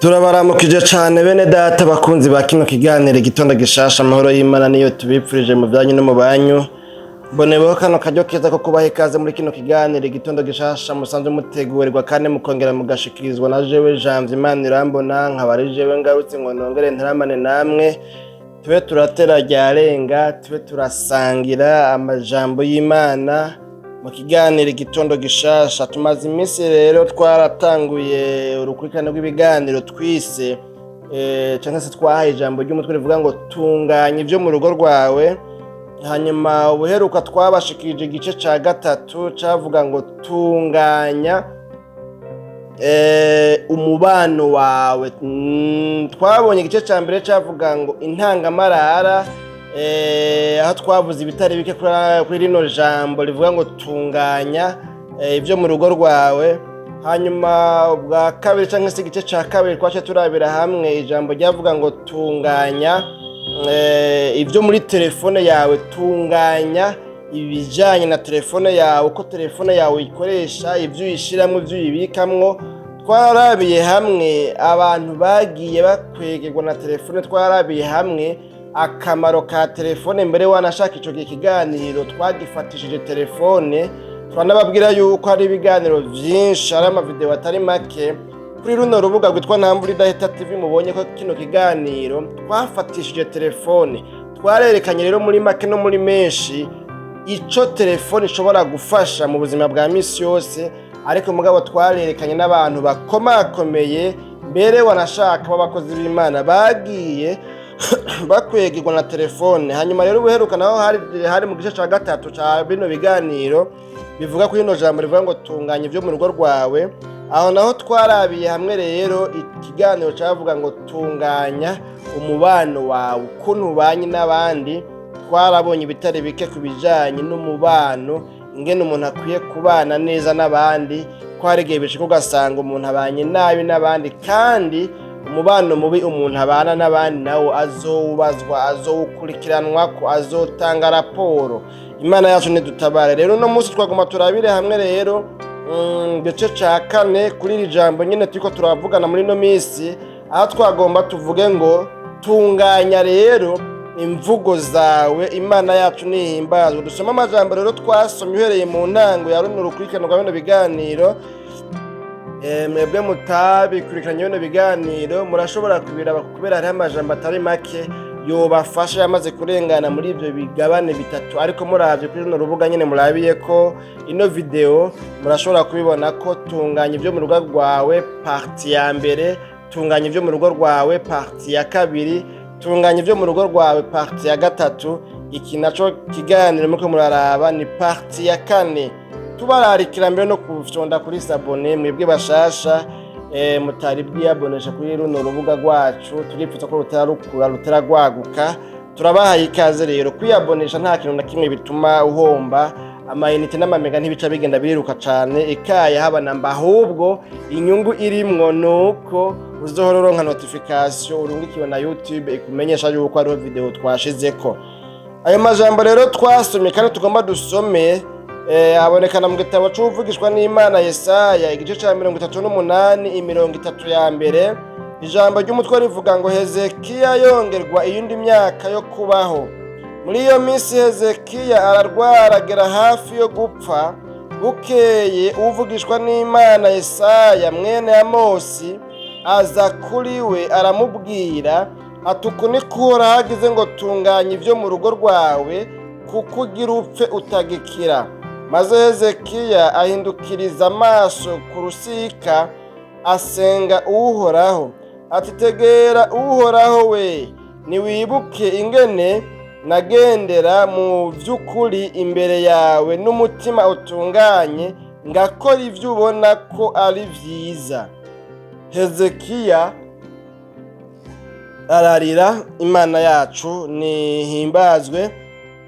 Turabaramukije cane bene data bakunzi ba kino kiganiro Igitondo Gishasha. Amahoro y'Imana niyo tubipfurije mu byanyu no mu banyu. Mboneyeho kano karyo keza ko kubaha ikaze muri kino kiganiro Igitondo Gishasha, musanzwe mutegurirwa kandi mukongera mugashikirizwa na jewe Janvier Imana irambona, nkaba ari jewe ngarutse ngo nongere nteramane namwe, tube turatera ryarenga, tube turasangira amajambo y'Imana mu kiganiro Igitondo Gishasha. Tumaze iminsi rero twaratanguye urukurikirane rw'ibiganiro twise canke se twahaye ijambo ry'umutwe rivuga ngo "Tunganya ivyo mu rugo rwawe". Hanyuma ubuheruka twabashikirije igice ca gatatu cavuga ngo "Tunganya umubano wawe". Twabonye igice ca mbere cavuga ngo "Intangamarara", aho twavuze ibitari bike kuri rino jambo rivuga ngo "Tunganya ibyo mu rugo rwawe". Hanyuma ubwa kabiri cyangwa se igice ca kabiri twace turabira hamwe ijambo ryavuga ngo "Tunganya ibyo muri telefone yawe", tunganya ibijanye na telefone yawe, uko telefone yawe uyikoresha, ibyo uyishiramwo, ibyo uyibikamwo. Twarabiye hamwe abantu bagiye bakwegerwa na telefone, twarabiye hamwe akamaro ka telefone. Mbere wanashaka ico gihe ikiganiro twagifatishije telefone, turanababwira yuko hari ibiganiro vyinshi, hari amavideo atari make kuri runo rubuga rwitwa Ntambura Idahita TV. Mubonye ko kino kiganiro twafatishije telefone, twarerekanye rero muri make no muri menshi ico telefone ishobora gufasha mu buzima bwa misi yose. Ariko mugabo twarerekanye n'abantu bakomakomeye, mbere wanashaka b'abakozi b'Imana bagiye bakwegerwa na telefone. Hanyuma rero ubuheruka naho hari mu gice ca gatatu ca bino biganiro bivuga kuri rino jambo rivuga ngo "Tunganya ivyo mu rugo rwawe". Aho naho twarabiye hamwe rero ikiganiro cavuga ngo "Tunganya umubano wawe", ukuntu ubanye n'abandi. Twarabonye ibitari bike ku bijanye n'umubano, ingene umuntu akwiye kubana neza n'abandi, ko hari igihe bishika ugasanga umuntu abanye nabi n'abandi, kandi umubano mubi umuntu abana n'abandi nawo azowubazwa, azowukurikiranwako, azotanga raporo. Imana yacu nidutabare. Rero uno munsi twaguma turabire hamwe rero igice ca kane kuri iri jambo nyene turiko turavugana muri ino minsi, aho twagomba tuvuge ngo "Tunganya rero imvugo zawe". Imana yacu nihimbazwe. Dusome amajambo rero twasomye uhereye mu ntango ya runo rukurikirane rwa bino biganiro. Mwebwe mutabikurikiranye bino biganiro murashobora kubiraba, kubera hariho amajambo atari make yobafasha yamaze kurengana muri ivyo bigabane bitatu. Ariko muravye kuri runo rubuga nyene murabiye ko ino video, murashobora kubibona ko "Tunganya ivyo mu rugo rwawe" partie ya mbere, "Tunganya ivyo mu rugo rwawe" partie ya kabiri, "Tunganya ivyo mu rugo rwawe" partie ya gatatu. Iki naco kiganiro muriko muraraba ni partie ya kane. Tubararikira mbere no kufyonda kuri s'abonner, mwebwe bashasha mutari bwiyabonesha kuri runo rubuga rwacu. Turipfuza ko rutera rukura, rutera rwaguka. Turabahaye ikaze rero. Kwiyabonesha nta kintu na kimwe bituma uhomba, amayinite n'amamega ntibica bigenda biriruka cane ikaye haba namba. Ahubwo inyungu irimwo nuko uzohora uronka notification urungikiwe na YouTube ikumenyesha yuko hariho video twashizeko. Ayo majambo rero twasomye kandi tugomba dusome abonekana mu gitabo c'uvugishwa n'Imana Yesaya, igice ca 38, imirongo itatu ya mbere. Ijambo ry'umutwe rivuga ngo "Hezekiya yongerwa iyindi myaka yo kubaho". Muri iyo minsi Hezekiya ararwara, agera hafi yo gupfa. Bukeye uvugishwa n'Imana Yesaya mwene Amosi aza kuri we, aramubwira ati: "Uku niko Uhoraho agize ngo: tunganya ibyo mu rugo rwawe, kuko ugira upfe utagikira." Maze Hezekiya ahindukiriza amaso ku rusika, asenga Uhoraho ati: "Tegera Uhoraho we, niwibuke ingene nagendera mu by'ukuri imbere yawe n'umutima utunganye, ngakora ibyo ubona ko ari byiza." Hezekiya ararira. Imana yacu nihimbazwe.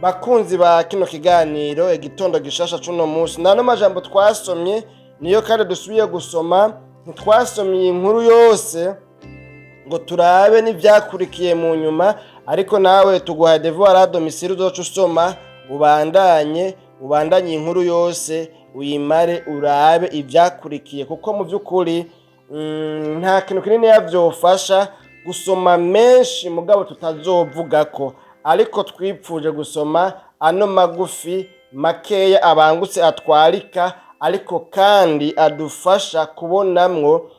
Bakunzi ba kino kiganiro Igitondo Gishasha c'uno munsi, nano majambo twasomye niyo kandi dusubiye gusoma. Ntitwasomye iyi nkuru yose ngo turabe n'ivyakurikiye mu nyuma, ariko nawe tuguhaye devoir à domicile: uzoca usoma, ubandanye inkuru yose, uyimare, urabe ivyakurikiye, kuko mu vy'ukuri nta kintu kinini vyofasha gusoma menshi mugabo tutazovuga ko, ariko twipfuje gusoma ano magufi makeya abangutse atwarika, ariko kandi adufasha kubonamwo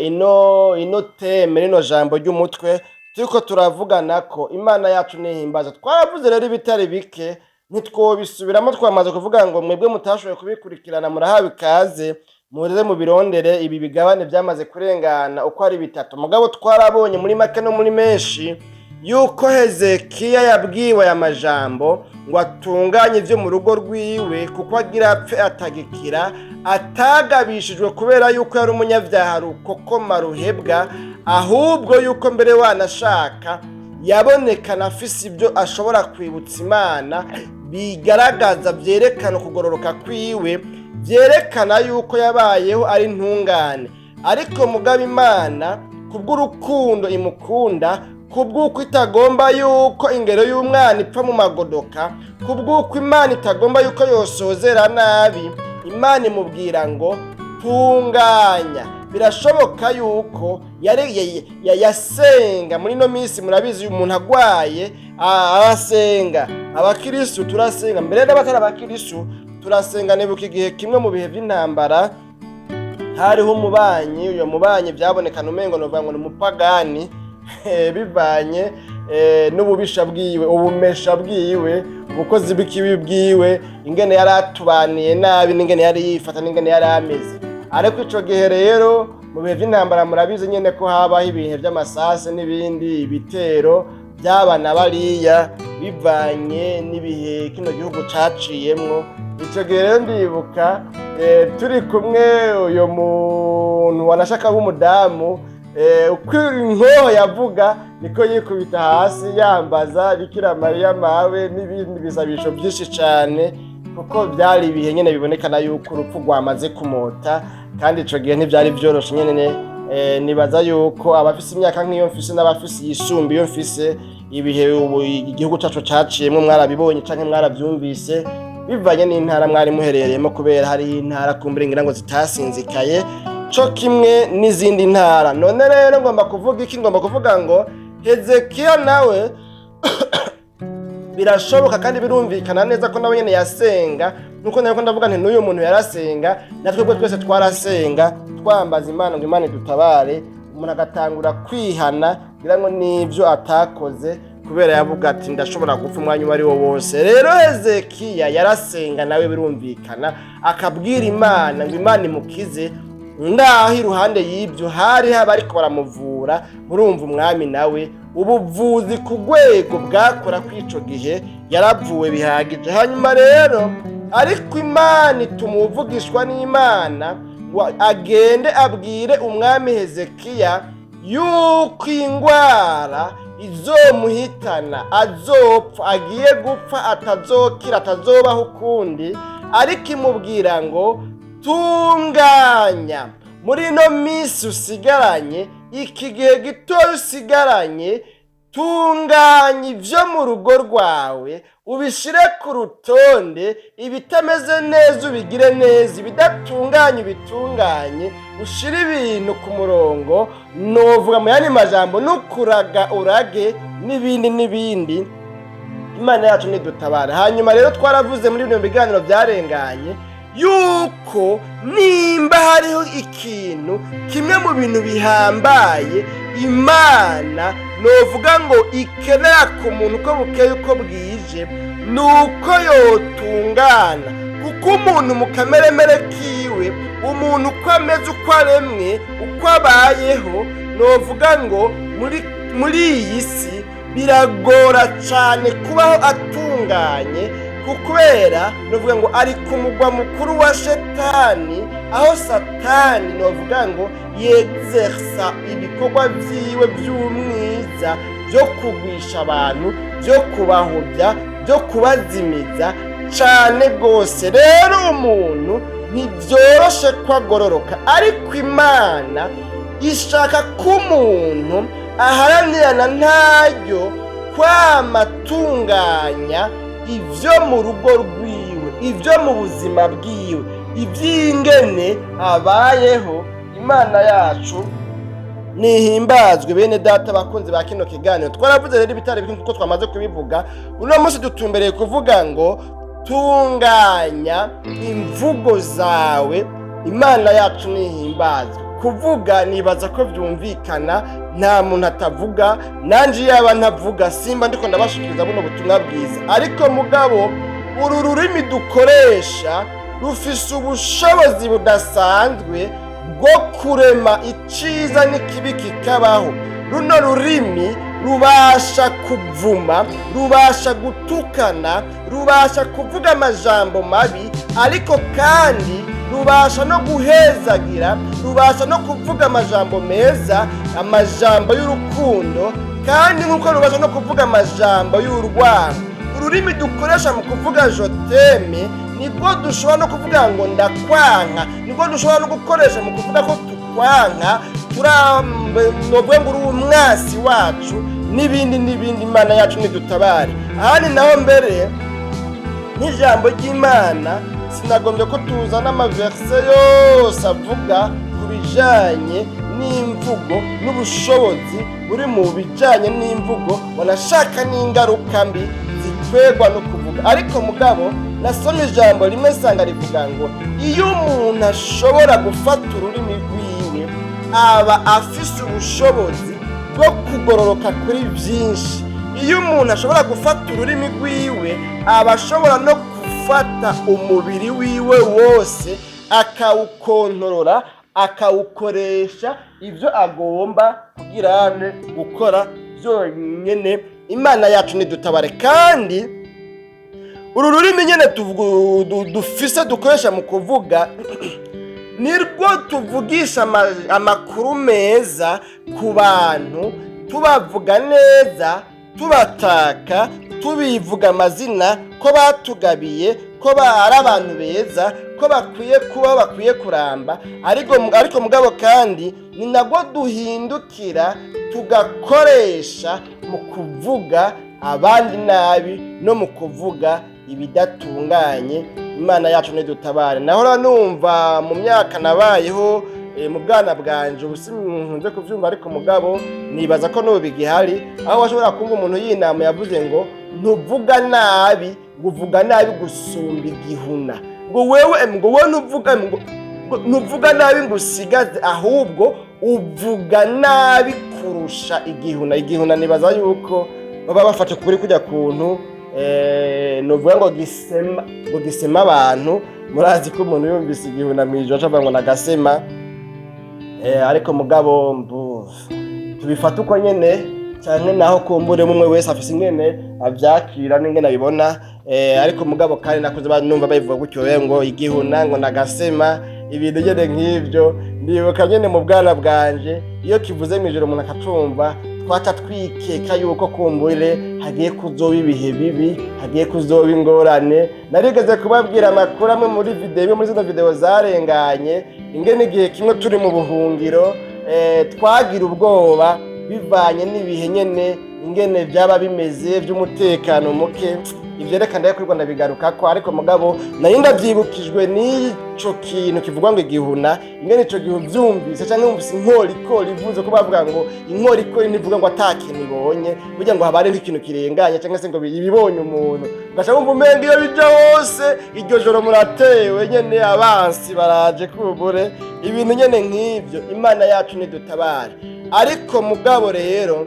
ino thème, rino jambo ry'umutwe turiko turavugana ko. Imana yacu nihimbaza. Twaravuze rero ibitari bike, ntitwobisubiramo. Twamaze kuvuga ngo mwebwe mutashoboye kubikurikirana murahawe ikaze, muze mubirondere ibi bigabane byamaze kurengana uko ari bitatu. Mugabo twarabonye muri make no muri menshi yuko Hezekiya yabwiwe aya majambo ngo atunganye ibyo mu rugo rwiwe kuko agira apfe atagikira, atagabishijwe kubera yuko yari umunyabyaha rukokoma ruhebwa, ahubwo yuko mbere wanashaka yabonekana afise ibyo ashobora kwibutsa Imana bigaragaza, byerekana ukugororoka kwiwe, byerekana yuko yabayeho ari intungane. Ariko mugabo Imana, kubw'urukundo imukunda, kubw'uko itagomba yuko ingero y'umwana ipfa mu magodoka, kubw'uko Imana itagomba yuko yosozera nabi, Imana imubwira ngo tunganya. Birashoboka yuko yari yasenga. Muri ino minsi murabizi, umuntu agwaye arasenga. Abakirisu turasenga, mbere n'abatari abakirisu turasenga. Nibuka igihe kimwe mu bihe by'intambara hariho umubanyi. Uyo mubanyi byabonekana umengo novuga ngo ni umupagani, bivanye n'ububisha bwiwe, ubumesha bwiwe, ubukozi bw'ikibi bwiwe, ingene yari atubaniye nabi, n'ingene yari yifata, n'ingene yari ameze. Ariko ico gihe rero mu bihe vy'intambara murabizi nyene ko habaho ibihe vy'amasase n'ibindi ibitero by'abana bariya, bivanye n'ibihe kino gihugu caciyemwo. Ico gihe rero ndibuka turi kumwe, uyo muntu wanashaka w'umudamu, uko inkoho yavuga niko yikubita hasi yambaza Bikira Mariya mawe n'ibindi bisabisho byinshi cane, kuko byari ibihe nyene bibonekana yuko urupfu rwamaze kumota. Kandi ico gihe ntivyari vyoroshe nyene. Nibaza yuko abafise imyaka nk'iyo mfise n'abafise yisumba iyo mfise, ibihe ubu igihugu cacu caciyemwo mwarabibonye canke mwaravyumvise, bivanye n'intara mwari muherereyemo, kubera hari intara kumbure ngira ngo zitasinzikaye co kimwe n'izindi ntara. None rero ngomba kuvuga iki? Ngomba kuvuga ngo Hezekiya nawe birashoboka kandi birumvikana neza ko nawe nyene yasenga. Nuko nariko ndavuga nti n'uyu muntu yarasenga, natwebwe twese twarasenga, twambaza Imana ngo Imana idutabare. Umuntu agatangura kwihana ngira ngo n'ivyo atakoze, kubera yavuga ati ndashobora gupfa umwanya uwo ari wo wose. Rero Hezekiya yarasenga nawe, birumvikana, akabwira Imana ngo Imana imukize. Ndaho iruhande y'ibyo hari haba ariko baramuvura. Murumva, umwami nawe ubuvuzi ku rwego bwakora kw'ico gihe yaravuwe bihagije. Hanyuma rero ariko Imana ituma uwuvugishwa n'Imana ngo agende abwire umwami Hezekiya yuko ingwara izomuhitana, azopfa, agiye gupfa, atazokira, atazobaho ukundi. Ariko imubwira ngo tunganya muri ino minsi usigaranye, iki gihe gitoya usigaranye, tunganya ibyo mu rugo rwawe, ubishyire ku rutonde, ibitameze neza ubigire neza, ibidatunganye ubitunganye, ushyire ibintu ku murongo. Novuga mu yandi majambo n'ukuraga urage n'ibindi n'ibindi. Imana yacu nidutabara. Hanyuma rero twaravuze muri bino biganiro byarenganye yuko nimba hariho ikintu kimwe mu bintu bihambaye Imana novuga ngo ikenera ku muntu uko bukeye uko bwije, ni uko yotungana, kuko umuntu mu kameremere kiwe, umuntu uko ameze, uko aremwe, uko abayeho, novuga ngo muri iyi si biragora cyane kubaho atunganye, kubera novuga ngo ari ku mugwa mukuru wa shetani, aho Satani novuga ngo yexerça ibikorwa vyiwe vy'umwiza byo kugwisha abantu, byo kubahobya, byo kubazimiza cane rwose. Rero umuntu ntibyoroshe ko agororoka, ariko Imana ishaka ko umuntu aharanirana ntaryo kwamatunganya ibyo mu rugo rwiwe, ibyo mu buzima bwiwe, iby'ingene abayeho. Imana yacu nihimbazwe. Bene data bakunzi ba kino kiganiro, twaravuze rero ibitari bike kuko twamaze kubivuga. Uno munsi dutumbereye kuvuga ngo tunganya imvugo zawe. Imana yacu nihimbazwe. Kuvuga nibaza ko byumvikana, nta muntu atavuga. Nanjye yaba ntavuga simba ndiko ndabashikiriza buno butumwa bwiza. Ariko mugabo uru rurimi dukoresha rufise ubushobozi budasanzwe bwo kurema iciza n'ikibi kikabaho. Runo rurimi rubasha kuvuma, rubasha gutukana, rubasha kuvuga amajambo mabi, ariko kandi rubasha no guhezagira, rubasha no kuvuga amajambo meza, amajambo y'urukundo, kandi nk'uko rubasha no kuvuga amajambo y'urwango. Ururimi dukoresha mu kuvuga "je t'aime" nibwo dushobora no kuvuga ngo "ndakwanka", nibwo dushobora no gukoresha mu kuvuga ko tukwanka, turambe ngo uri umwasi wacu, n'ibindi n'ibindi. Imana yacu nidutabare. Ahandi naho mbere n'ijambo ry'Imana, sinagombye ko tuzana amaverse yose avuga ku bijanye n'imvugo n'ubushobozi buri mu bijanye n'imvugo, wanashaka n'ingaruka mbi zikwegwa no kuvuga. Ariko mugabo nasomye ijambo rimwe nsanga rivuga ngo iyo umuntu ashobora gufata ururimi rwiwe, aba afise ubushobozi bwo kugororoka kuri byinshi. Iyo umuntu ashobora gufata ururimi rwiwe, aba ashobora no gufata umubiri wiwe wose, akawukontorora, akawukoresha ibyo agomba kugira gukora byonyine. Imana yacu nidutabare. Kandi uru rurimi nyine dufise dukoresha mu kuvuga, nirwo tuvugisha amakuru meza ku bantu, tubavuga neza, tubataka, tubivuga amazina ko batugabiye, ko ari abantu beza, ko bakwiye kuba, bakwiye kuramba. Ariko mugabo kandi ni nabwo duhindukira tugakoresha mu kuvuga abandi nabi no mu kuvuga ibidatunganye. Imana yacu ntidutabare. Nahora numva mu myaka nabayeho, mu bwana bwanje, ubu nkunze kuvyumva, ariko mugabo nibaza ko n'ubu bigihari, aho washobora kumva umuntu y'inama yavuze ngo ntuvuga nabi, ngo uvuga nabi gusumba igihuna, ngo wewe, ngo wewe ntuvuga, ngo ntuvuga nabi ngo usigaze, ahubwo uvuga nabi kurusha igihuna. Igihuna nibaza yuko baba bafata kuri kujya kuntu, nuvuga ngo gisema, ngo gisema abantu. Murazi ko umuntu yumvise igihuna mw'ijoro aca avuga ngo nagasema. Ariko mugabo tubifata uko nyene, canke naho kumbure umwe wese afise ingene avyakira n'ingene abibona. Ariko mugabo kandi nakuze numva babivuga gutyo ngo igihuna ngo nagasema, ibintu nyene nk'ivyo. Ndibuka nyene mu bwana bwanje, iyo kivuze mw'ijoro umuntu akacumva, twaca twikeka yuko kumbure hagiye kuzoba ibihe bibi, hagiye kuzoba ingorane. Narigeze kubabwira amakuru amwe muri video imwe muri zino video zarenganye, ingene igihe kimwe turi mu buhungiro, twagira ubwoba bivanye n'ibihe nyene ingene byaba bimeze by'umutekano muke. Ivyo reka ndaye ndabigarukako. Ariko mugabo nari ndavyibukijwe n'ico kintu kivugwa ngo igihuna, ingene ico gihe uvyumvise canke wumvise inkorikori ivuze, ko bavuga ngo inkorikori ntivuga ngo ata kintu ibonye, burya ngo haba hariho ikintu kirenganye canke se ngo ibibonye umuntu, ugaca wumva umenga iyo bija hose iryo joro muratewe nyene, abansi baraje kubure, ibintu nyene nk'ivyo. Imana yacu nidutabare. Ariko mugabo rero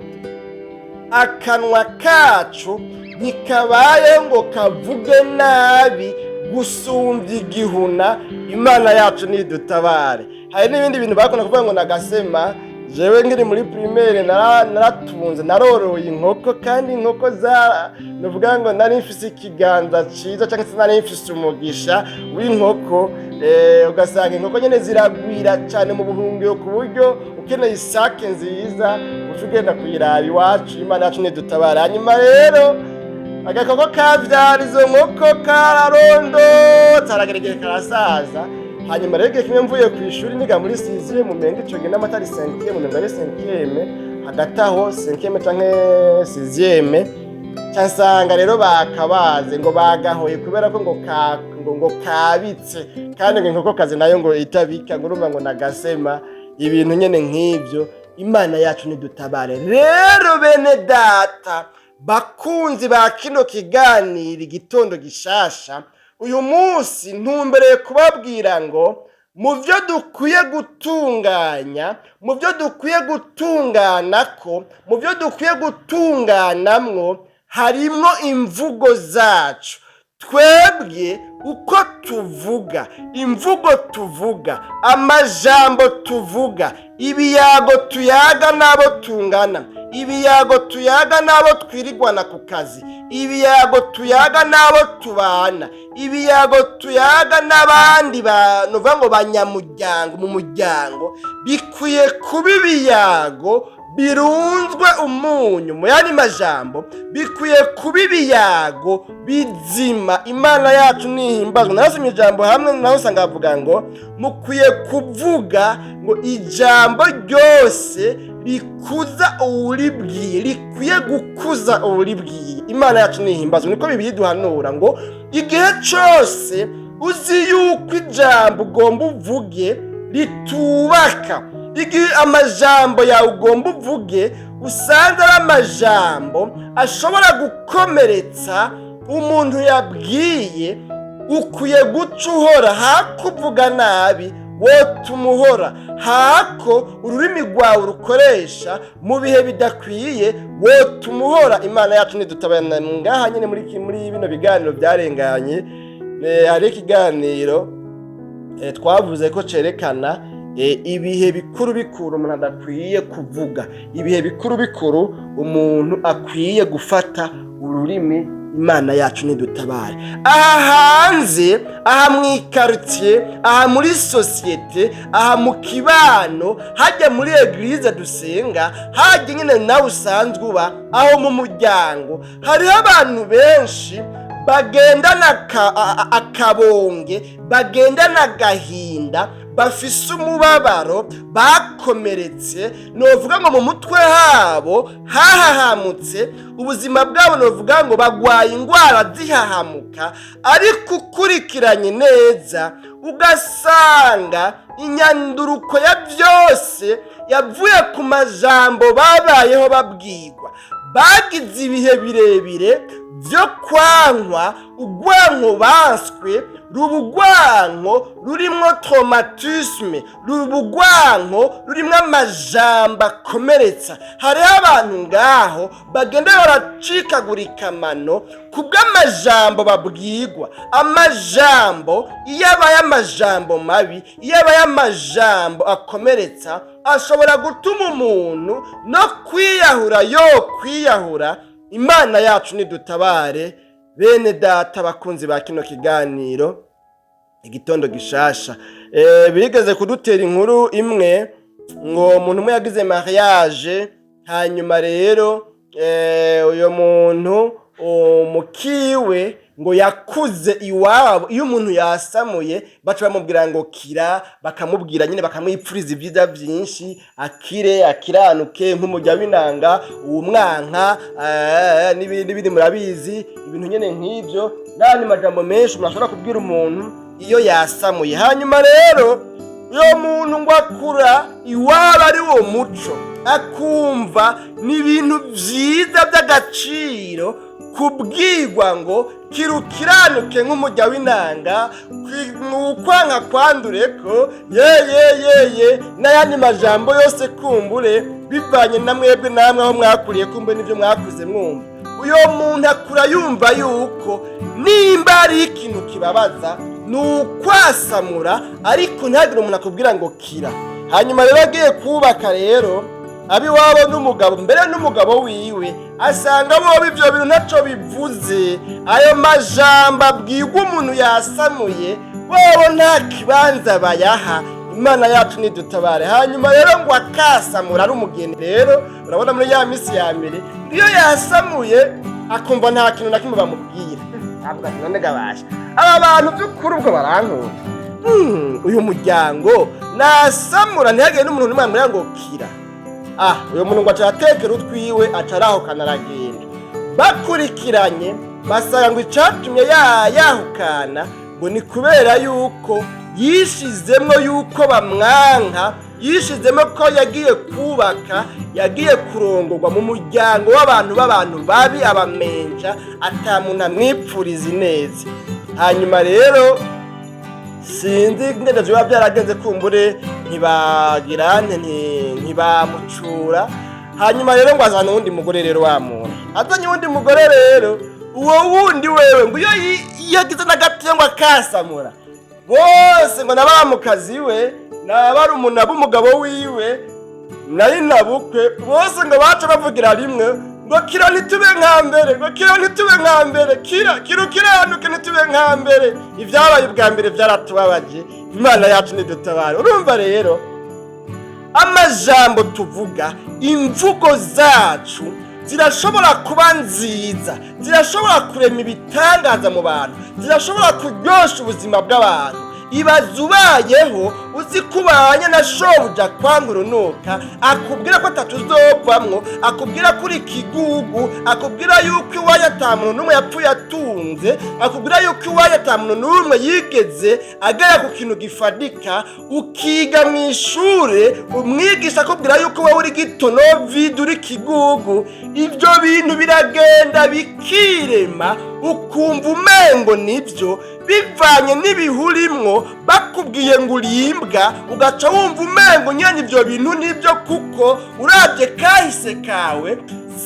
akanwa kacu ntikabaye ngo kavuge nabi gusumbya igihuna. Imana yacu nidutabare. Hari n'ibindi bintu bakunda kuvuga ngo nagasema. Jewe nkiri muri primaire naratunze, naroroye inkoko, kandi inkoko za nuvuga ngo nari mfise ikiganza ciza cyangwa se nari mfise umugisha w'inkoko. Ugasanga inkoko nyene ziragwira cyane mu buhungiro, ku buryo ukeneye isake nziza uca ugenda kuyiraba iwacu. Imana yacu nidutabara. Hanyuma rero agakoko kavyara izo nkoko kararondotse, haragera igihe karasaza. Hanyuma rero igihe kimwe mvuye ku ishuri, niga muri sixième, umenga ico gihe n'amatari cinquième, umenga ari cinquième, hagati aho cinquième canke sixième, ca nsanga rero bakabaze ngo bagahoye kubera ko ngo kabitse, kandi ngo inkokokazi nayo ngo itabika, ngo urumva ngo nagasema. Ibintu nyene nk'ivyo. Imana yacu nidutabare. Rero bene data bakunzi ba kino kiganiro Igitondo Gishasha, uyu munsi ntumbereye kubabwira ngo mu byo dukwiye gutunganya, mu byo dukwiye gutunganako, mu byo dukwiye gutunganamwo, harimwo imvugo zacu. Twebwe uko tuvuga, imvugo tuvuga, amajambo tuvuga, ibiyago tuyaga n'abo tungana, ibiyago tuyaga n'abo twirigwana ku kazi, ibiyago tuyaga n'abo tubana, ibiyago tuyaga n'abandi bantu uvuga ngo banyamuryango mu muryango, bikwiye kuba ibiyago birunzwe umunyu. Mu yandi majambo, bikwiye kuba ibiyago bizima. Imana yacu nihimbazwa. Narasomye ijambo hamwe naho usanga bavuga ngo mukwiye kuvuga ngo ijambo ryose rikuza uwuribwiye, rikwiye gukuza uwuribwiye. Imana yacu nihimbazwa. Niko Bibiliya iduhanura ngo igihe cose uzi yuko ijambo ugomba uvuge ritubaka, igihe amajambo yawe ugomba uvuge usanze ari amajambo ashobora gukomeretsa umuntu yabwiye, ukwiye guca uhora. Hakuvuga nabi wotuma uhora, hako ururimi rwawe urukoresha mu bihe bidakwiye wotuma uhora. Imana yacu nidutabana. Ngaha nyine muri bino biganiro byarenganye, hari ikiganiro twavuze ko cerekana ibihe bikuru bikuru umuntu adakwiye kuvuga, ibihe bikuru bikuru umuntu akwiye gufata ururimi. Imana yacu nidutabare. Aha hanze, aha mu ikaritsiye, aha muri sosiyete, aha mu kibano, hajya muri église dusenga, hajya nyine nawe usanzwe uba aho mu muryango, hariho abantu benshi bagendana akabonge, bagendana agahinda, bafise umubabaro, bakomeretse. Novuga ngo mu mutwe habo hahahamutse, ubuzima bwabo novuga ngo bagwaye indwara zihahamuka. Ariko ukurikiranye neza ugasanga inyanduruko ya byose yavuye ku majambo babayeho babwirwa. Bagize ibihe birebire byo kwankwa, urwanko banswe ruba urwanko rurimwo traumatisme, ruba urwanko rurimwo amajambo akomeretsa. Hariho abantu ngaho bagenda baracikagurika amano kubw'amajambo babwirwa. Amajambo iyo abaye amajambo mabi, iyo abaye amajambo akomeretsa, ashobora gutuma umuntu no kwiyahura yo kwiyahura. Imana yacu nidutabare. Bene data bakunzi ba kino kiganiro Igitondo Gishasha, bigeze kudutera inkuru imwe ngo umuntu umwe yagize mariage. Hanyuma rero uyo muntu umukiwe ngo yakuze iwabo, iyo umuntu yasamuye baca bamubwira ngo kira, bakamubwira nyine, bakamwipfuriza ibyiza byinshi, akire akiranuke nk'umujya w'inanga uwo mwanka, n'ibindi n'ibindi, murabizi, ibintu nyine nk'ibyo n'andi majambo menshi umuntu ashobora kubwira umuntu iyo yasamuye. Hanyuma rero uyo muntu ngo akura iwabo ari wo muco, akumva ni ibintu byiza by'agaciro kubwirwa ngo kirukiranuke nk'umujya w'inanga, ukwanka kwandure ko ye ye ye ye, n'ayandi majambo yose kumbure bivanye na mwebwe namwe aho mwakuriye, kumbe n'ibyo mwakuze mwumva. Uyo muntu akura yumva yuko nimba ari ikintu kibabaza ni ukwasamura, ariko ntihagire umuntu akubwira ngo kira. Hanyuma rero agiye kubaka, rero abiwabo n'umugabo mbere n'umugabo wiwe asanga bobo ivyo bintu ntaco bivuze. Ayo majambo abwirwa umuntu yasamuye bobo nta kibanza bayaha. Imana yacu nidutabare. Hanyuma rero ngo akasamura ari umugeni. Rero urabona muri ya misi ya mbere, iyo yasamuye akumva nta kintu na kimwe bamubwira, avuga ati: "None gabasha aba bantu by'ukuri ubwo barankunda? Uyu muryango nasamura ntihagire n'umuntu n'umwe ambwira ngo kira." Ah, uyu muntu ngo aca atekera utwiwe, aca arahukana, aragenda. Bakurikiranye basanga ngo icatumye yahukana ngo ni kubera yuko yishizemwo yuko bamwanka. Yishizemo ko yagiye kubaka, yagiye kurongorwa mu muryango w'abantu b'abantu babi, abamenja, atamuntu amwipfuriza ineza. Hanyuma rero sinzi ingene vyoba byaragenze, kumbure ntibagirane, ntibamucura. Hanyuma rero ngo azana uwundi mugore. Rero wa muntu azanye uwundi mugore, rero uwo wundi wewe ngo iyo yagize n'agatiyo ngo akasamura bose, ngo nabamukazi we nabarumuna b'umugabo wiwe nari nabukwe bose, ngo baca bavugira rimwe ngo: "Kira, ntitube nka mbere!" Ngo: "Kira, ntitube nka mbere! Kira, kira, ukiranuke, ntitube nka mbere! Ibyabaye ubwa mbere byaratubabaje, Imana yacu ntidutabare." Urumva rero, amajambo tuvuga, imvugo zacu zirashobora kuba nziza, zirashobora kurema ibitangaza mu bantu, zirashobora kuryosha ubuzima bw'abantu. Ibaze ubayeho uzi ko ubanye na shobuja kwanga urunuka, akubwira ko atatuzovamwo, akubwira ko uri ikigugu, akubwira yuko iwanyu ata muntu n'umwe yapfuye atunze, akubwira yuko iwanyu ata muntu n'umwe yigeze agera ku kintu gifadika. Ukiga mu ishure, umwigisha akubwira yuko wowe uri gitonovide, uri kigugu. Ibyo bintu biragenda bikirema, ukumva umengo nibyo, bivanye n'ibihurimwo. Bakubwiye ngo urimbwa, ugaca wumva umengo nyene ibyo bintu nibyo, kuko urabye kahise kawe,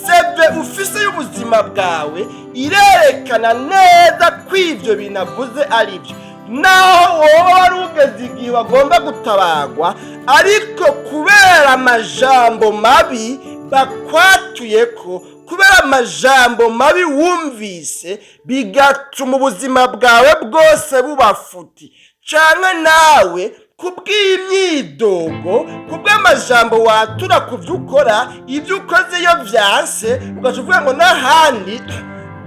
CV ufise y'ubuzima bwawe irerekana neza ko ivyo bintu avuze ari byo, naho wowe wari ugeze igihe bagomba gutabagwa. Ariko kubera amajambo mabi bakwatuye ko, kubera amajambo mabi wumvise, bigatuma ubuzima bwawe bwose buba futi. Canke nawe kubw'imyidogo, kubw'amajambo watura ku byo ukora, ibyo ukoze iyo vyanse, ugaca uvuga ngo n'ahandi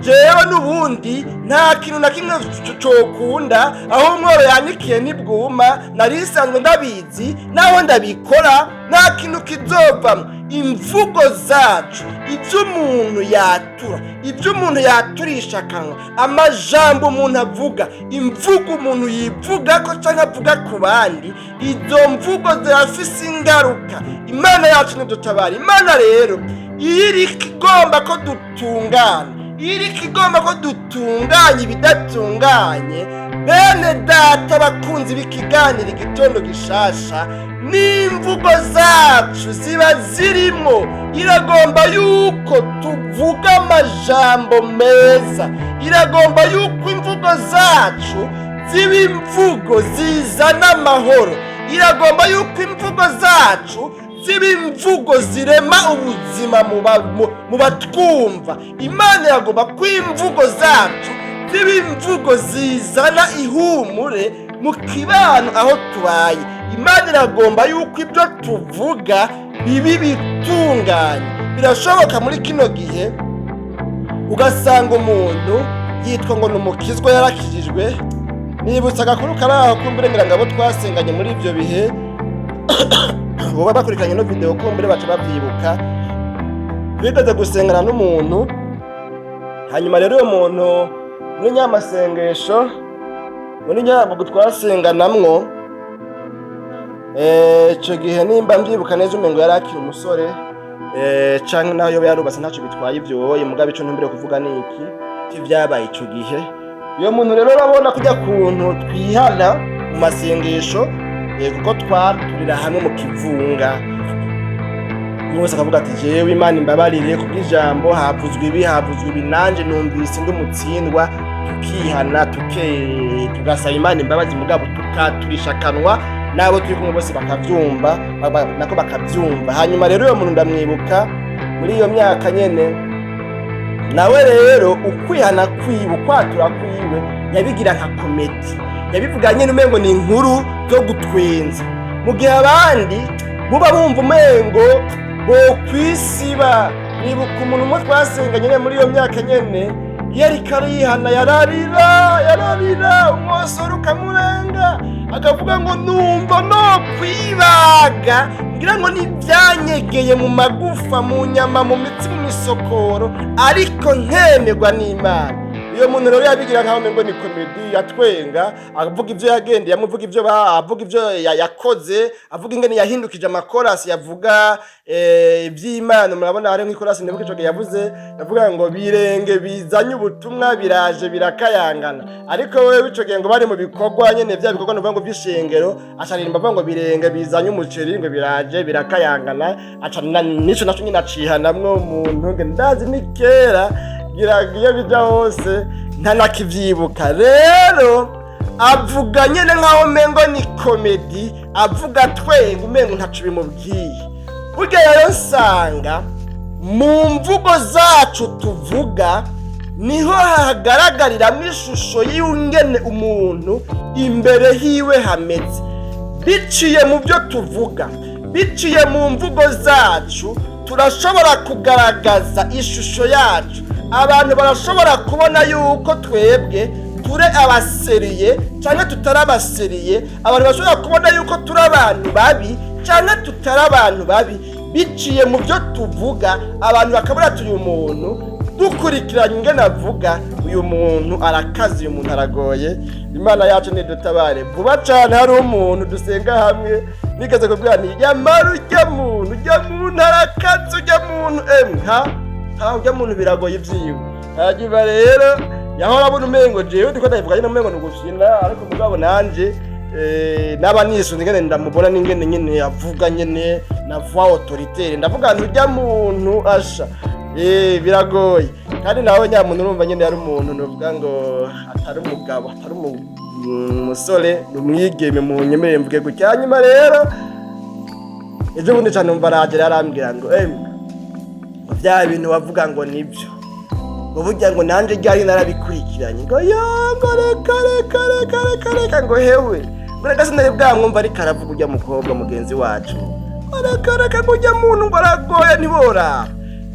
jewe n'ubundi nta kintu na kimwe cokunda, aho umworo yanikiye ntibwuma, nari nsanzwe ndabizi, naho ndabikora nta kintu kizovamwo. Imvugo zacu, ibyo umuntu yatura, ibyo umuntu yaturisha akanwa, amajambo umuntu avuga, imvugo umuntu yivuga ko cyangwa avuga ku bandi, izo mvugo zirafise ingaruka. Imana yacu ntidutabara. Imana rero iyo iriko igomba ko dutungana, iyo iriko igomba ko dutunganya ibidatunganye, bene data bakunzi b'ikiganiro Igitondo Gishasha, n'imvugo zacu ziba zirimo. Iragomba yuko tuvuga amajambo meza, iragomba yuko imvugo zacu ziba imvugo zizana amahoro, iragomba yuko imvugo zacu ziba imvugo zirema ubuzima mu batwumva. Imana iragomba ko imvugo zacu ziba imvugo zizana ihumure mu kibano aho tubaye. Imana iragomba yuko ibyo tuvuga bibi bitunganye. Birashoboka muri kino gihe ugasanga umuntu yitwa ngo ni umukizwa, yarakijijwe. Nibutse agakuru kari aho, kumbure ngira ngo abo twasenganye muri ibyo bihe boba bakurikiranye no video, kumbure baca babyibuka. Twigeze gusengana n'umuntu. Hanyuma rero uwo muntu muri nyamasengesho, muri nyabugu twasenganamwo, ico gihe nimba mbyibuka neza, umengo yari akiri umusore, canke naho yoba yarubatse ntacyo bitwaye ivyo. Mugabo ico ntumbere kuvuga ni iki ivyabaye ico gihe. Uyo muntu rero, urabona kujya kuntu twihana mu masengesho, kuko twaturira hamwe mu kivunga, umwe wese akavuga ati: "Jewe Imana imbabarire kubw'ijambo, havuzwe ibi, havuzwe ibi, nanje numvise ndi umutsindwa." Tukihana, tugasaba Imana imbabazi, mugabo tukaturisha akanwa n'abo turi kumwe bose bakavyumva, nako bakavyumva. Hanyuma rero uyo muntu ndamwibuka muri iyo myaka nyene, nawe rero ukwihana kwiwe, ukwatura kwiwe, yabigira nka comédie, yabivuga nyene umengo ni inkuru zo gutwenza, mu gihe abandi buba bumva umengo bokwisiba. Nibuka umuntu umwe twasenganye nyene muri iyo myaka nyene, iyo ariko arihana yararira, yararira umwosoro ukamurenga, akavuga ngo: "Numva no kwibaga, ngira ngo n'ibyanyegeye mu magufa, mu nyama, mu mitsi, mu misokoro, ariko nkemerwa n'Imana." Iyo muntu rero yabigira nkaho umengo ni comédie, yatwenga avuga ivyo yagendeye, amuvuga ivyo avuga ivyo yakoze, avuga ingene yahindukije amakorasi, yavuga ivy'Imana. Murabona hari nk'ikorasi ndibuka ico gihe yavuze, yavuga ngo birenge bizanye ubutumwa biraje birakayangana. Ariko wewe ico gihe ngo bari mu bikorwa nyene, vya bikorwa nuvuga ngo vy'ishengero, acaririmba avuga ngo birenge bizanye umuceri ngo biraje birakayangana. Aca nico naco nyene acihanamwo umuntu ngo ndazi ni kera ngira iyo bija hose ntanakivyibuka. Rero avuga nyene nkaho umengo ni comédie, avuga twenga umengo ntaco bimubwiye. Burya rero nsanga mu mvugo zacu tuvuga niho hagaragariramwo ishusho y'ingene umuntu imbere hiwe hameze. Biciye mu byo tuvuga, biciye mu mvugo zacu, turashobora kugaragaza ishusho yacu. Abantu barashobora kubona yuko twebwe turi aba sérieux cyangwa tutari aba sérieux. Abantu bashobora kubona yuko turi abantu babi cyangwa tutari abantu babi biciye mu byo tuvuga. Abantu bakabona turi umuntu dukurikiranye ingene avuga, uyu muntu arakaze, uyu muntu aragoye. Imana yacu nidutabare vuba cane. Hari umuntu dusenga hamwe nigeze kubwira nti yamara ujya muntu arakaze, ujya muntu emwe ha ha, ujya muntu biragoye ivyiwe. Hanyuma rero yahora abona umengo jewe ndiko ndabivuga nyene umengo ni ugufyina, ariko mugabo nanje naba nisunze ingene ndamubona n'ingene nyene avuga nyene na voix autoritaire, ndavuga nti ujya muntu asha biragoye. Kandi nawe nyamuntu urumva nyene yari umuntu nuvuga ngo atari umugabo, atari umusore, ni umwigeme, mu nyemerere mvuge gutya. Hanyuma rero ejo bundi cane numva aragera arambwira ngo emwe, ngo vya bintu wavuga ngo nibyo, ngo burya ngo nanje ryari narabikurikiranye, ngo yo, ngo reka reka reka reka reka, ngo hewe, ngo reka sinari bwamwumva ariko aravuga ujya mukobwa mugenzi wacu, ngo reka reka, ngo ujya muntu ngo aragoye ntiboraba.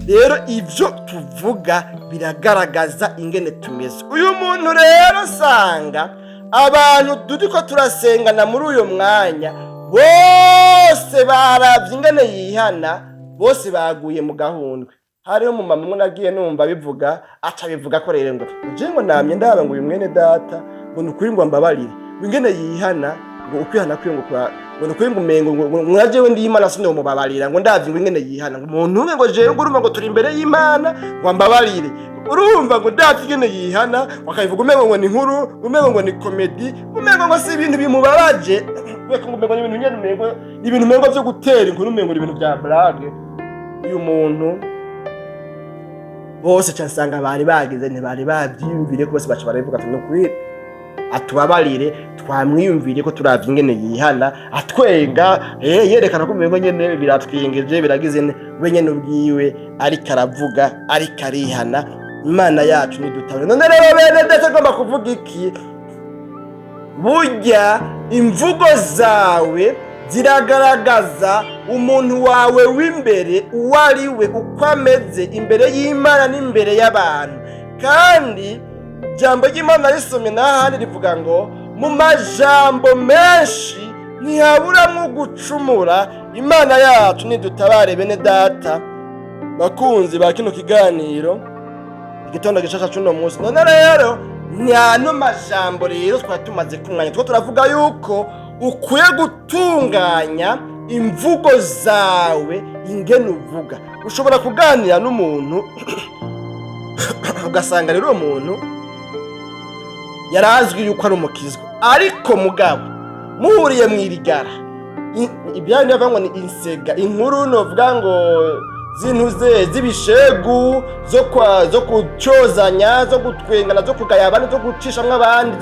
Rero ivyo tuvuga biragaragaza ingene tumeze. Uyu muntu rero usanga abantu turiko turasengana muri uyu mwanya bose baravye ingene yihana, bose baguye mu gahundwe. Hariho umumama umwe nagiye numva bivuga, aca bivuga ko rero ngo je ngo namye ndaba ngo uyu mwene data ngo ni ukuri ngo mbabarire, ngo ingene yihana, ngo ukwihana kwiwe ngo kwa ngo ni ukuri ngo umengo ngo mwa jewe ndi Imana sinomubabarira, ngo ndavye ngo ingene yihana, ngo umuntu umwe ngo jewe ngo urumva ngo turi imbere y'Imana ngo ambabarire, urumva ngo ndavye ingene yihana, bakabivuga umengo ngo ni inkuru, umengo ngo ni comédie, umengo ngo si ibintu bimubabaje, ngo umengo ni ibintu nyene, umengo ni ibintu umengo vyo gutera inkuru, umengo ni ibintu vya blague. Uyu muntu bose ca nsanga bari bagize ntibari bavyiyumvire ko bose baca barabivuga ati nukuri atubabarire, twamwiyumvire ko turavye ingene yihana atwenga, yerekana ko umengo nyene biratwingeje biragize we nyene ubwiwe ariko aravuga ariko arihana. Imana yacu nidutabare. None rero bene ndetse agomba kuvuga iki? Burya imvugo zawe ziragaragaza umuntu wawe w'imbere uwo ari we, uko ameze imbere y'Imana n'imbere y'abantu. Kandi ijambo ry'Imana risomye n'ahandi rivuga ngo mu majambo menshi ntihaburamwo gucumura. Imana yacu nidutabare. Bene data bakunzi ba kino kiganiro Igitondo Gishasha c'uno munsi, none rero ni ano majambo rero twari tumaze kumwanya two turavuga yuko ukwiye gutunganya imvugo zawe, ingene uvuga. Ushobora kuganira n'umuntu ugasanga rero uwo muntu yarazwi yuko ari umukizwa, ariko mugabo muhuriye mu irigara, ibyanyu bavuga ngo ni insega, inkuru novuga ngo zintuze z'ibishegu zo kwa zo kucyozanya, zo gutwengana, zo kugaya abandi, zo gucishamwo abandi,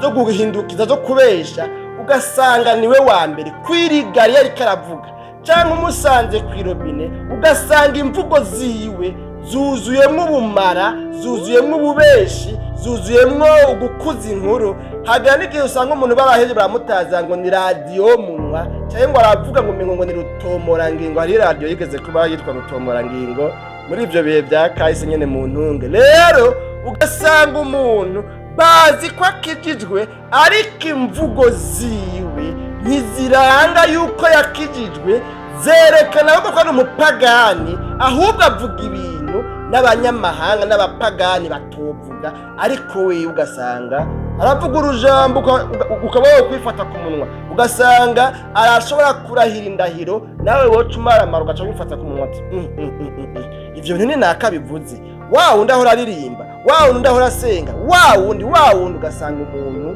zo guhindukiza, zo kubesha, ugasanga niwe wa mbere kwirigara iyo ariko aravuga, cyangwa umusanze ku irobine ugasanga imvugo ziwe zuzuyemwo ubumara, zuzuyemwo ububeshi, zuzuyemwo gukuza inkuru. Hagera n'igihe usanga umuntu baraheze baramutaza ngo ni radiyo munwa, cyangwa ngo aravuga ngo umengo ngo ni rutomorangingo. Hari radiyo yigeze kuba yitwa rutomorangingo muri ibyo bihe bya kahise nyene mu ntunge. Rero ugasanga umuntu bazi ko akijijwe, ariko imvugo ziwe ntiziranga yuko yakijijwe, zerekana ahubwo ko ari umupagani, ahubwo avuga ibintu. n'abanyamahanga n'abapagani batovuga, ariko wewe ugasanga aravuga urujambo ukaba wokwifata ku munwa, ugasanga arashobora kurahira indahiro nawe woca umaramara ugaca wifata ku munwa ati ivyo bintu ni nakabivuze. Wa wundi ahora aririmba, wa wundi ahora asenga, wa wundi wa wundi, ugasanga umuntu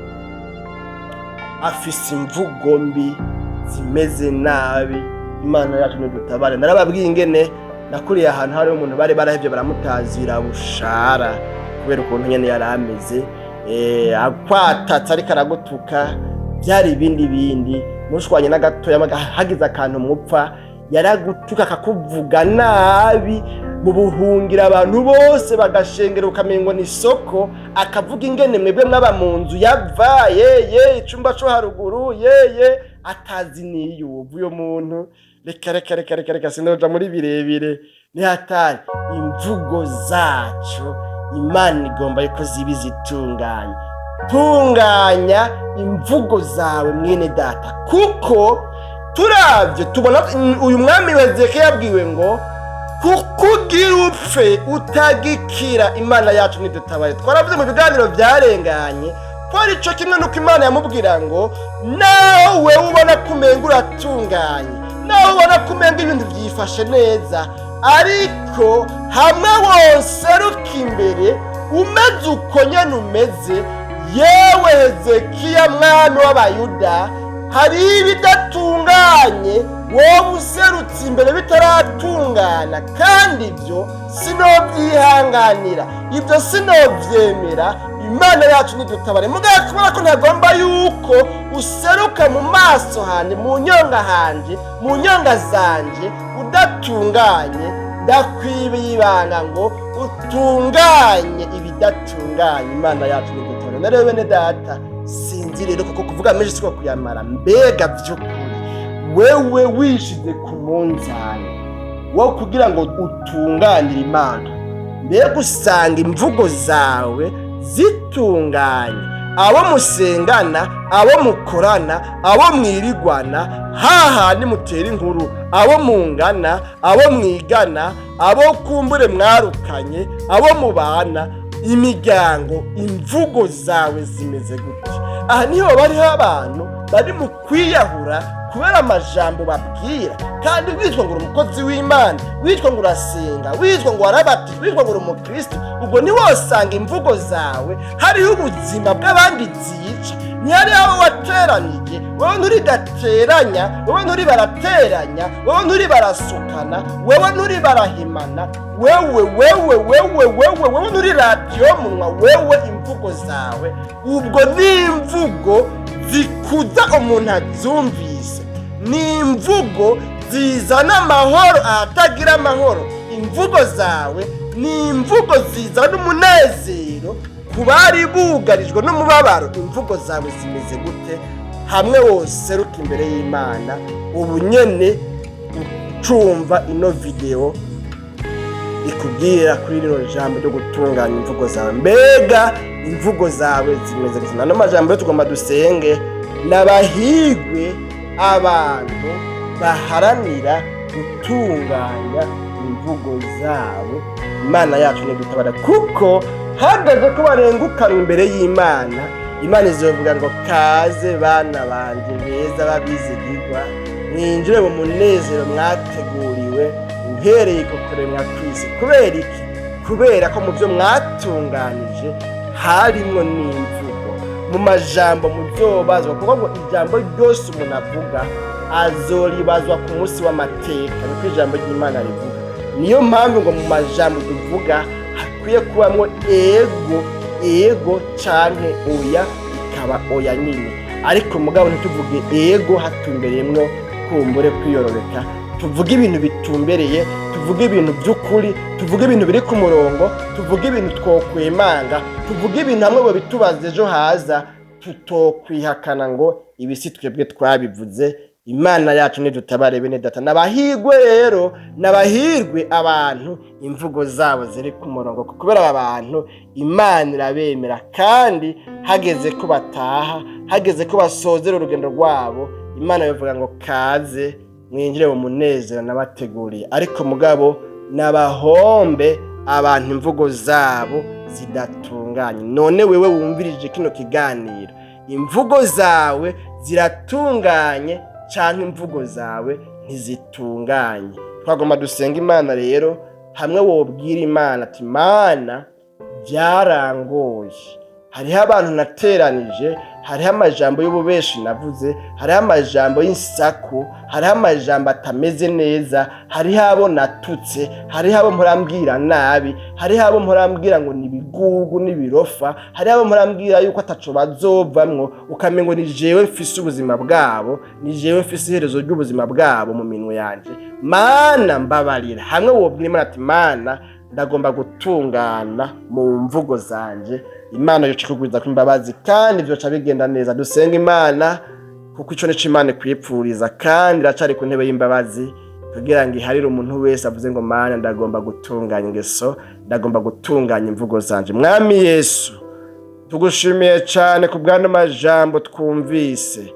afise imvugo mbi zimeze nabi. Imana yacu nidutabare. Narababwiye ingene nakuriye ahantu hari umuntu bari barahevye baramutazira bushara kubera ukuntu nyene yari ameze, akwatatse ariko aragutuka, byari ibindi bindi mushwanye n'agatoya hagize akantu mupfa yaragutuka akakuvuga nabi mu buhungira, abantu bose bagashengera ukamengo ni isoko, akavuga ingene mwebwe mwaba mu nzu yava yeye icumba co haruguru yeye atazi niyuva uyo muntu. Reka reka reka reka reka, sinoja muri birebire, ni hatari. Imvugo zacu Imana igomba yuko ziba izitunganye. Tunganya imvugo zawe mwene data, kuko turavye tubona uyu mwami Hezekiya yabwiwe ngo kukugira upfe utagikira. Imana yacu nidutabaye. Twaravuze mu biganiro byarenganye ko ari cyo kimwe nuko Imana yamubwira ngo nawe wewe ubona ko umenga uratunganye, nawe ubona ko umenga ibintu byifashe neza, ariko hamwe woseruka imbere umeze uko nyene umeze, yewe Hezekiya mwami w'Abayuda, hari ibidatunganye wowe userutse imbere bitaratungana, kandi ibyo sinobyihanganira, ibyo sinobyemera. Imana yacu nidutabare. Mugabo kubera ko ntagomba yuko useruka mu maso hanje, mu nyonga hanje, mu nyonga zanje udatunganye, ndakwibibanga ngo utunganye ibidatunganye. Imana yacu nidutabare. Na rero bene data, sinzi rero kuko kuvuga menshi siko kuyamara. Mbega vy'ukuri wewe wishize ku munzani wo kugira ngo utunganire Imana, mbega usanga imvugo zawe zitunganye? Abo musengana, abo mukorana, abo mwirigwana, hahandi mutera inkuru, abo mungana, abo mwigana, abo kumbure mwarukanye, abo mubana, imiryango, imvugo zawe zimeze gute? Aha niho bariho abantu bari mu kwiyahura kubera amajambo babwira, kandi witwa ngo uri umukozi w'Imana, witwa ngo urasenga, witwa ngo warabatijwe, witwa ngo uri umukristo, ubwo ntiwosanga imvugo zawe hariho ubuzima bw'abandi zica? Ntihariho abo wateranije? Wowe nturidateranya, wowe nturi barateranya, wowe nturi barasukana, wewe nturi barahimana, wewe wewe wewe wewe wewe nturi radiyo munwa. Wewe imvugo zawe ubwo ni imvugo zikuza umuntu azumvise, ni imvugo zizana amahoro ahatagira amahoro? Imvugo zawe ni imvugo zizana umunezero ku bari bugarijwe n'umubabaro? Imvugo zawe zimeze gute hamwe woseruka imbere y'Imana ubu nyene ucumva ino video ikubwira kuri rino jambo ryo gutunganya imvugo zawe? Mbega imvugo zawe zimeze gute? Ano majambo yo tugomba dusenge. N'abahigwe abantu baharanira gutunganya imvugo zabo. Imana yacu ntidutabara, kuko hageze ko barengukanwa imbere y'Imana, Imana izovuga ngo kaze bana banje beza babizigirwa, mwinjire mu munezero mwateguriwe uhereye ku kuremwa kw'isi. Kubera iki? Kubera ko mu byo mwatunganije harimwo n'imvugo. Mu majambo muzobazwa, kuko ngo ijambo ryose umuntu avuga azoribazwa ku munsi w'amateka, niko ijambo ry'Imana rivuga. Niyo mpamvu ngo mu majambo tuvuga hakwiye kubamwo ego ego canke oya ikaba oya nyine, ariko mugabo ntituvuge ego hatumbereyemwo kumbure kwiyororeka. Tuvuge ibintu bitumbereye, tuvuge ibintu by'ukuri, tuvuge ibintu biri ku murongo, tuvuge ibintu twokwemanga, tuvuge ibintu hamwe bo bitubaza ejo haza tutokwihakana ngo ibi si twebwe twabivuze. Imana yacu nidutabare. Bene data, n'abahirwe rero, n'abahirwe abantu imvugo zabo ziri ku murongo, kubera aba bantu Imana irabemera, kandi hageze ko bataha, hageze ko basozera urugendo rwabo, Imana bivuga ngo kaze mwinjire mu munezero nabateguriye. Ariko mugabo n'abahombe Abantu imvugo zabo zidatunganye. None wewe wumvirije kino kiganiro, imvugo zawe ziratunganye canke imvugo zawe ntizitunganye? Twagomba dusenga Imana rero, hamwe wobwira Imana ati: "Mana, byarangoye, hariho abantu nateranije, hariho amajambo y'ububeshi navuze, hariho amajambo y'insaku, hariho amajambo atameze neza, hariho abo natutse, hariho abo murambwira nabi, hariho abo murambwira ngo ni ibigugu n'ibirofa, hariho abo murambwira yuko ataco bazovamwo, ukamengo ni jewe mfise ubuzima bwabo, ni jewe mfise iherezo ry'ubuzima bwabo mu minwe yanje. Mana, mbabarira." Hamwe wobwira Imana ati: "Mana, ndagomba gutungana mu mvugo zanje," Imana yoca ikugwiza imbabazi kandi vyoca bigenda neza. Dusenga Imana, kuko ico nico Imana ikwipfuriza, kandi iracari ku ntebe y'imbabazi kugira ngo iharire umuntu wese avuze ngo: "Mana, ndagomba gutunganya ingeso, ndagomba gutunganya imvugo zanje." Mwami Yesu, tugushimiye cane ku bw'ano majambo twumvise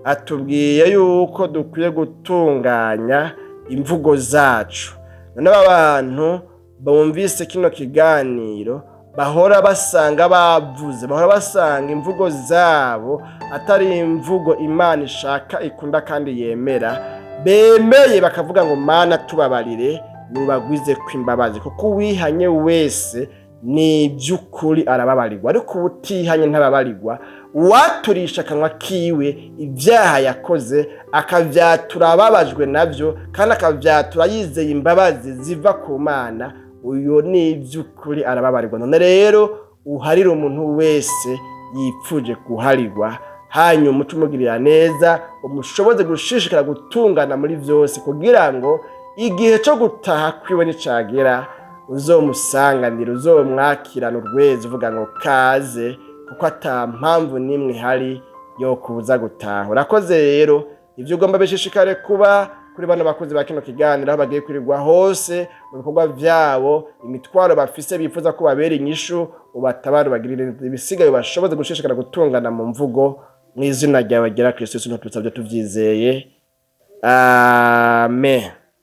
atubwiye yuko dukwiye gutunganya imvugo zacu. None aba bantu bumvise kino kiganiro bahora basanga bavuze, bahora basanga imvugo zabo atari imvugo Imana ishaka, ikunda kandi yemera, bemeye bakavuga ngo: "Mana, tubabarire," nubagwize kw'imbabazi, kuko uwihanye wese ni iby'ukuri arababarirwa, ariko ubutihanye ntababarirwa. Uwaturisha akanwa kiwe ibyaha yakoze, akavyatura ababajwe nabyo kandi akavyatura yizeye imbabazi ziva ku Mana, uyo ni iby'ukuri arababarirwa. None rero uharire umuntu wese yipfuje guharirwa, hanyuma uce umugirira neza, umushoboze gushishikara gutungana muri byose, kugira ngo igihe cyo gutaha kwiwe nicagera uzomusanganira, uzomwakirana urwezi, uvuga ngo: "Kaze," kuko ata mpamvu n'imwe ihari yo kuza gutaha. Urakoze rero. Ibyo ugomba bishishikare kuba kuri bano bakozi ba kino kiganiro, aho bagiye kwirirwa hose mu bikorwa vyabo, imitwaro bafise bifuza ko babera inyishu, ubatabare, ubagirire, ibisigaye bashoboze gushishikara gutungana mu mvugo. Mu izina ryawe ryera Kristo Yesu ntitubisabye tuvyizeye, amen.